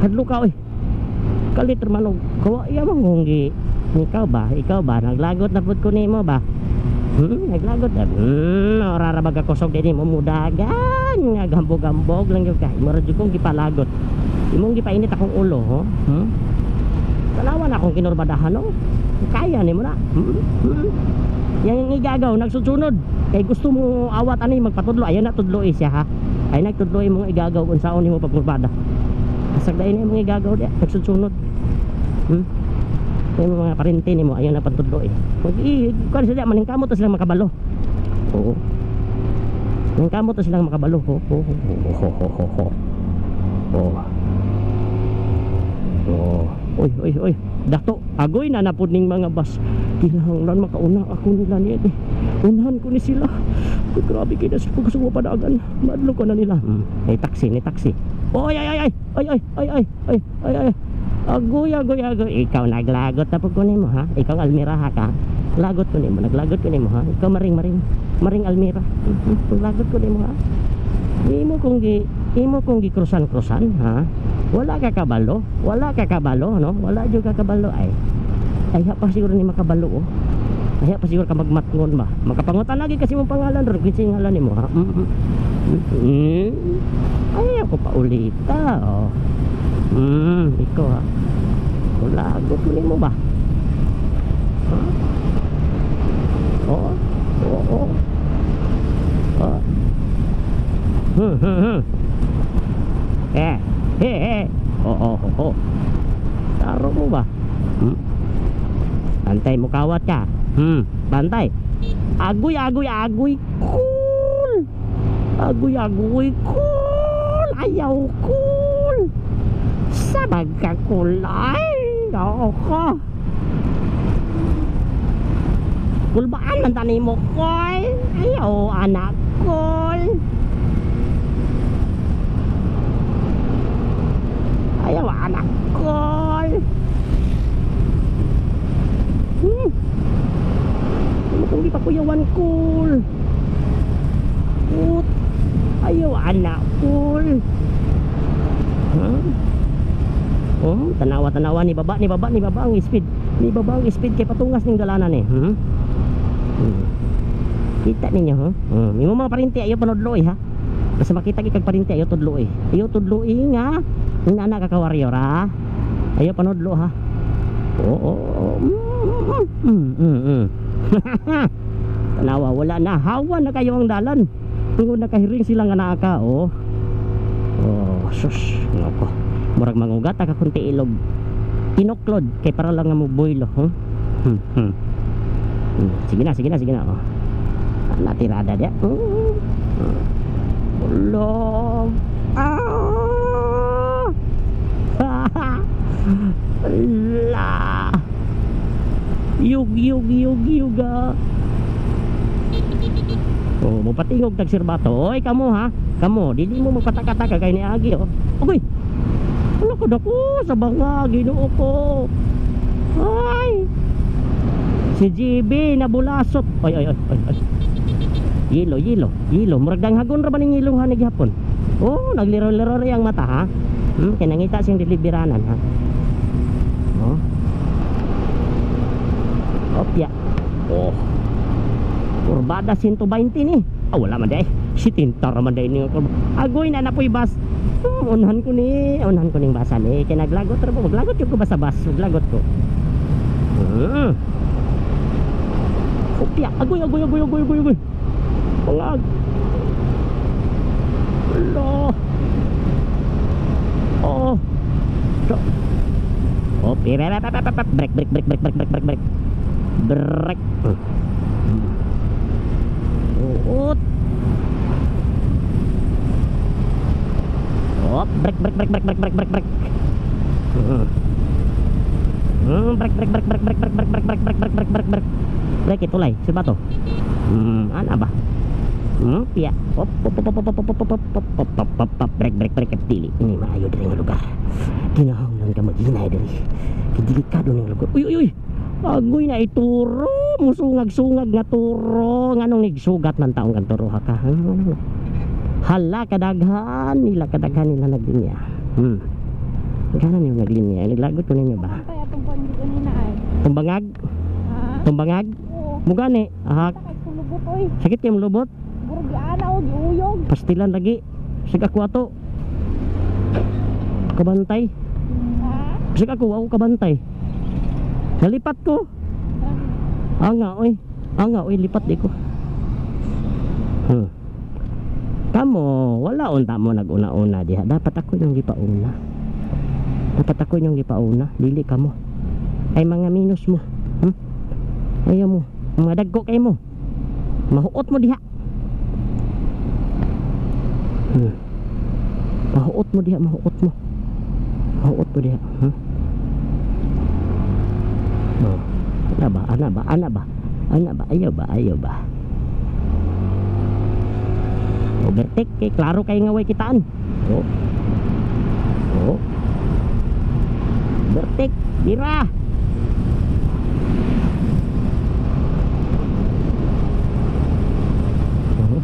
Hadlo ka oy. Kalit man og kawa iya man kung gi ikaw ba? Ikaw ba? Naglagot na pud ko nimo ba? Naglagot na. Ora ra ba ka kusog dinhi mo mudagan nga gambog-gambog lang gyud ka. Mura jud kong gipalagot. Imong gipainit akong ulo, ho? Tanawa na akong kinurbadahan, no? Kaya nimo na. Yang igagaw nagsusunod. Kay gusto mo awat ani magpatudlo, ayan na tudlo siya ha. Ay nagtudlo imong igagaw unsaon nimo pagkurbada. Asag dai na imong igagaw diya, nagsusunod. Yung mga parente nimo ayaw na pantudlo eh. Mag i kuan sila maningkamot ta silang makabalo. Oo. Maningkamot ta silang makabalo. Ho ho ho ho ho ho ho. Oh. Oh. Oy, oy, oy. Dato, agoy na napud ning mga bus. Kinahanglan makauna ako nila ni eh. Unahan ko ni sila. Uy, grabe kay na sila pagkasuwa padagan. Madlo ko na nila. Ay taxi, ni taxi. Oy, ay, ay, ay. Ay, ay, ay, ay, ay, ay, ay. Agoy, agoy, agoy. Ikaw naglagot na pud ko nimo ha. Ikaw Almira ha ka. Lagot ko nimo, naglagot ko nimo ha. Ikaw maring maring maring Almira. Lagot ko nimo ha. Imo kong gikrusan-krusan ha. Wala ka kabalo, wala ka kabalo no, wala jud ka kabalo ay. Ay pa siguro ni makabalo oh. Ay pa siguro ka magmatngon ba. Makapangutan lagi kasi mong pangalan ron, kinsa ngalan nimo ha. Ay ako pa ulita oh. Ikaw ha. Lagot mo nimo ba? Ha? Oo. Oo. Oo. Eh, eh, eh. Oo, oo, oo. Taro mo ba? Bantay mo kawat ka. Bantay. Agoy, agoy, agoy. Cool. Agoy, agoy, cool. Ayaw, cool. Sa magkakulay. Oo ko. Kulbaan man tani mo, koy. Ayaw, anak, cool. Ayaw, anak, cool. Ano kung di pa kuyawan, cool. Put. Ayaw, anak, cool. Huh? Oh, tanawa tanawa ni baba ni baba ni baba ang speed. Ni baba ang speed kay patungas ning dalanan eh. Kita ninyo ha? Imo mga parinti ayo panudloy ha. Basta makita kay kag parinti ayo tudloy. Ayo tudloy nga. Ning nana ka ka warrior ha. Ayo panudlo ha. Oo. Oo. Tanawa wala na, hawa na kayo ang dalan. Tungod nakahiring sila nga naa ka oh. Oh, sus, nako. Murag mangugat ka kunti ilog. Tinoklod kay para lang nga mo boilo, huh? Sige na, sige na, sige na. Oh. Natirada dia. Ulo. Ah! Ala. Yug yug yug yug ah. Oh, mopatingog tag sirbato. Oy, kamo ha. Kamo, dili mo magpataka-taka kay ni Agi oh. Agoy. Wala ko dako sa banga, Ginoo ko. Ay. Si GB nabulasot. Ay ay ay ay. Ay. Yelo, yelo, yelo. Murag danghagon ra ba ning yelo ha ni gihapon? Oh, nagliro-liro ra yang mata ha. Kay nangita siyang deliberanan ha. Oh. Opya. Oh. Kurbada 120 ni. Ah, wala man day. Si tintar man day ni. Agoy na napoy bus. Unhan ko ni, unhan ko ning basa ni. Kay naglagot ra ko, maglagot jud ko ba sa bus? Maglagot ko. Opya, agoy agoy agoy agoy agoy agoy. Pangag. Lo. Oh. So. Oh, break break break break break break break break. Break. Uut. Oh, break break break break break break break break. Break break break break break break break break break break break break break break. Break itulay, si bato. Ana ba? Pia. Op op op op op op op op op op op op op op break break break dili. Ini maayo diri nga lugar. Kinahanglan ka maghinay diri. Kay delikado ning lugar. Uy uy uy. Agoy na ituro, musungag-sungag nga turo. Nganong nigsugat man taong kan turo ha ka. Hala kadaghan nila nagdinya. Gana niyo naglinya, naglagot ko ninyo ba? Kaya itong kuwan di kanina ay. Tumbangag, Ha? tumbangag. Oo. Mugani, ah, Kay kulubot oy. sakit kay lubot, Burog giana o giuyog. pastilan lagi. Sig ako ato. Kabantay. Ha? Sig ako ako kabantay. Nalipat ko. Anga oy. Anga oy, lipat di ko. Kamo, wala unta mo nag-una-una diha. Dapat ako yung gipauna. Dapat ako yung gipauna, dili kamo. Ay mga minus mo. Ayaw mo. Mga dagko kay mo. Mahuot mo diha. Mahuot mo diha, mahuot mo. Mahuot mo diha. Oh. Ana ba? Ana ba? Ana ba? Ana ba? Ayaw ba? Ayaw ba? Overtake kay klaro kay nga way kitaan. Oh. Oh. Overtake, bira. Oh.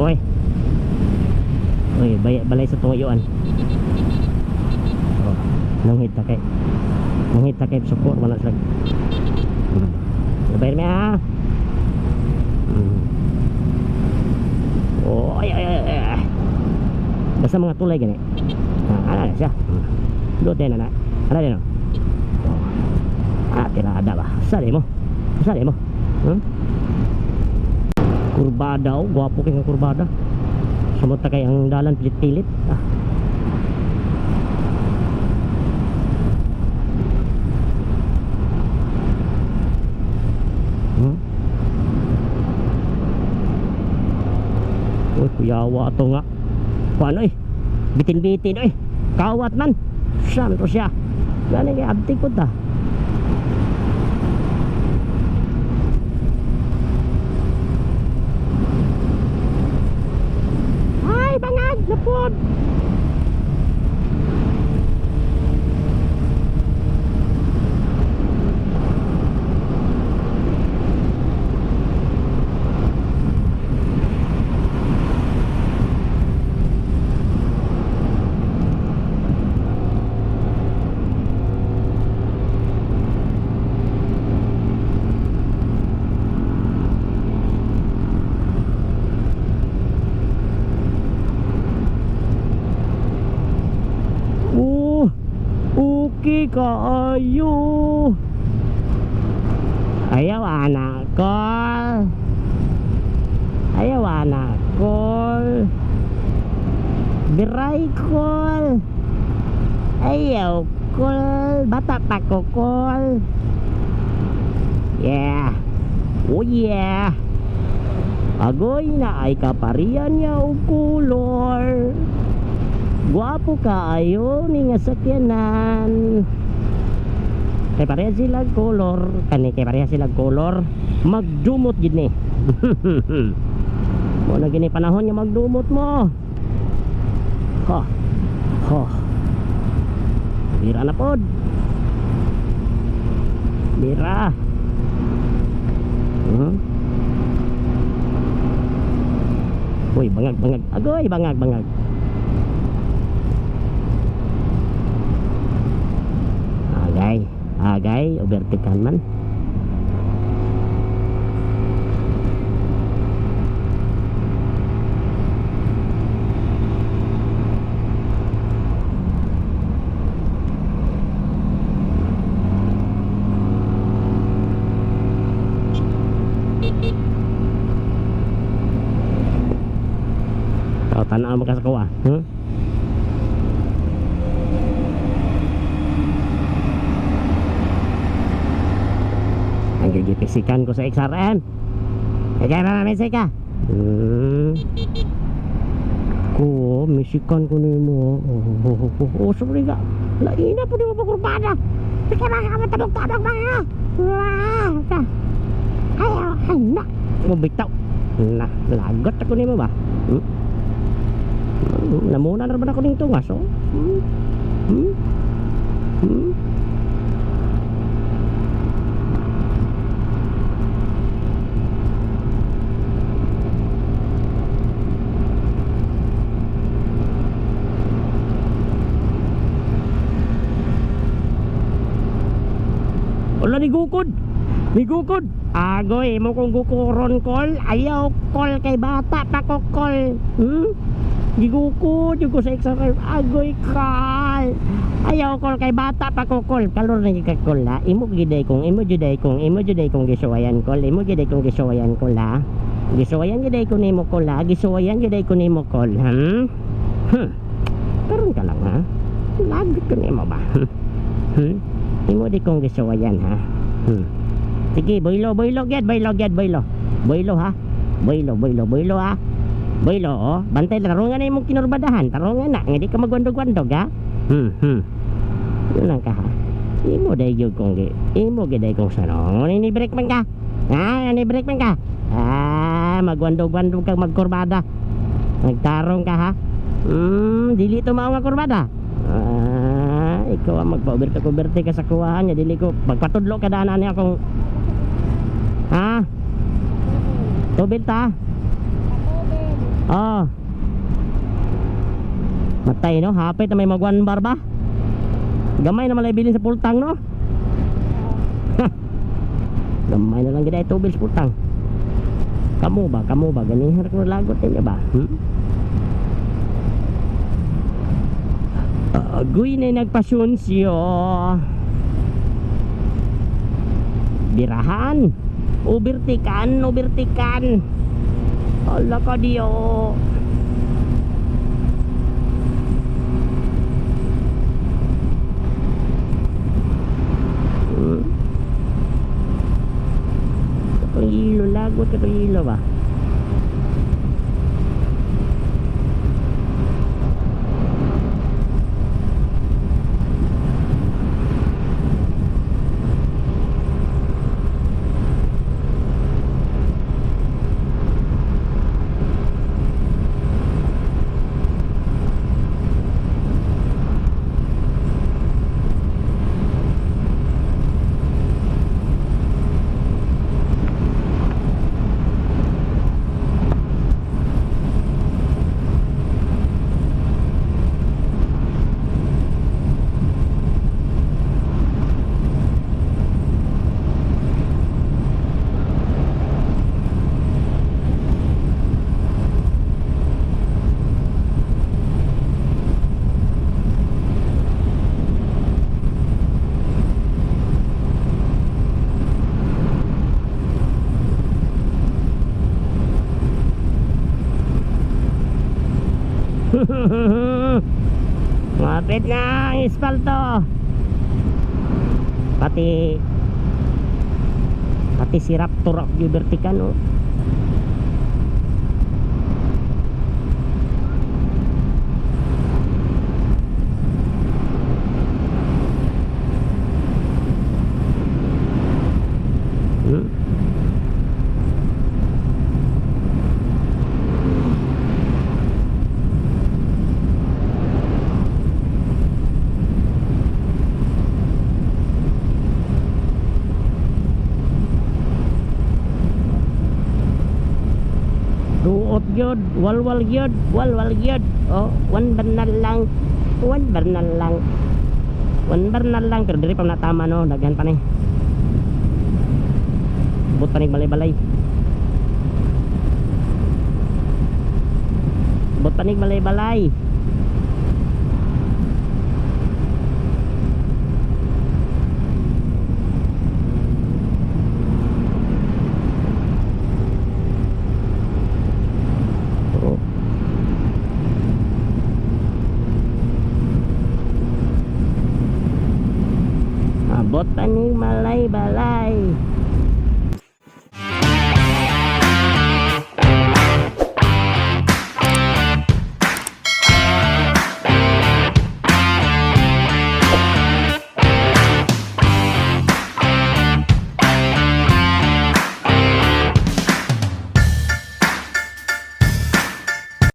Oy. Oy, balay sa tuyuan. Oh, nanghit ta kay. Nanghit ta kay support wala sila. Bayar mi ah. Oh, ay ay ay, ay. Basta mga tulay gani. Ah, ana na siya. Do din ana. Ana din. Oh. Ah, tirada ba? Sali mo. Sali mo. Kurbada oh, gwapo kay nga kurbada. Sumot ta kay ang dalan pilit-pilit. Ah. Uy, kuyawa ato nga. Paano eh? Bitin-bitin eh. Kawat man. Siyam to siya. Gani kay abti ko ta. Ay, bangag! Napod! Oh, okay kaayo. Ayaw anak ko. Ayaw anak ko. Biray ko. Ayaw ko. Bata pa ko kol. Yeah. Oh yeah. Agoy na ay kaparian niya og kulor. Guwapo kaayo ni nga sakyanan. Kay pareha sila color, kani kay pareha sila color, magdumot gid ni. Mo na gini panahon nga magdumot mo. Ha. Ha. Bira na pod. Bira. Uy, bangag bangag. Agoy, bangag bangag. Agay, agay, overtaken man. Tanaw mo ka sa kuwa. Ang gigipisikan ko sa XRM. Kaya na namin ka. Ko, misikan ko nimo. Oh, sorry ka. Laina po di mo pakurbada. Sige mga kamatabog-tabog mga. Ayaw, ay na. Mabitaw. Na, lagot ako nimo ba? Namuna na naman ako nito nga, so. Wala ni gukod. Ni gukod. Agoy, mo kong gukuron kol. Ayaw kol kay bata pa ko kol. Gigukod yung ko sa XR5. Agoy kol. Ayaw kol kay bata pa ko kol. Kalor na gyud ka kol ha. Imo giday kong, imo juday kong, imo juday kong gisuwayan kol. Imo giday kong gisuwayan kol ha. Gisuwayan juday ko nimo kol ha. Gisuwayan juday ko nimo kol. Karon ka lang ha. Lagot ko nimo ba? Imo di kong gisuwayan ha. Sige, boylo, boylo gyud, boylo gyud, boylo. Boylo ha. Boylo, boylo, boylo ha. Boylo oh. Bantay tarungan na imong kinurbadahan. Tarungan na, nga di ka magwandog-wandog ha. Yun lang ka ha. Imo day gyud kong gi. Imo gyud day kong sanong. Ni break man ka. Ha, ni break man ka. Ah, magwandog-wandog kag magkurbada. Nagtarong ka ha. Dili to mao nga kurbada. Ah, ikaw ang magpa-uberte-uberte ka sa kuwahan niya dili ko magpatudlo ka daan ani akong ha? Tubig ta? Patubig. Oh. Matay no, hapit na may mag 1 bar ba? Gamay na malay bilin sa pultang no. Gamay na lang gid ay tubig sa pultang. Kamu ba? Kamu ba? Ganihan ko lagot ninyo ba? Agoy na nagpasunsyo. Birahan. Ubirtikan, ubirtikan. Ala ka diyo. Katong ilo, lagot katong ilo ba? Mapit na ang espalto. Pati pati si Raptor of Vertican oh. Duot gyud, walwal gyud, walwal gyud. Oh, 1 bar na lang. 1 bar na lang. 1 bar na lang pero diri pa natama no, daghan pa ni. But pa ni balay-balay. But pa ni balay-balay. Oo. Abot pa ni malay-balay.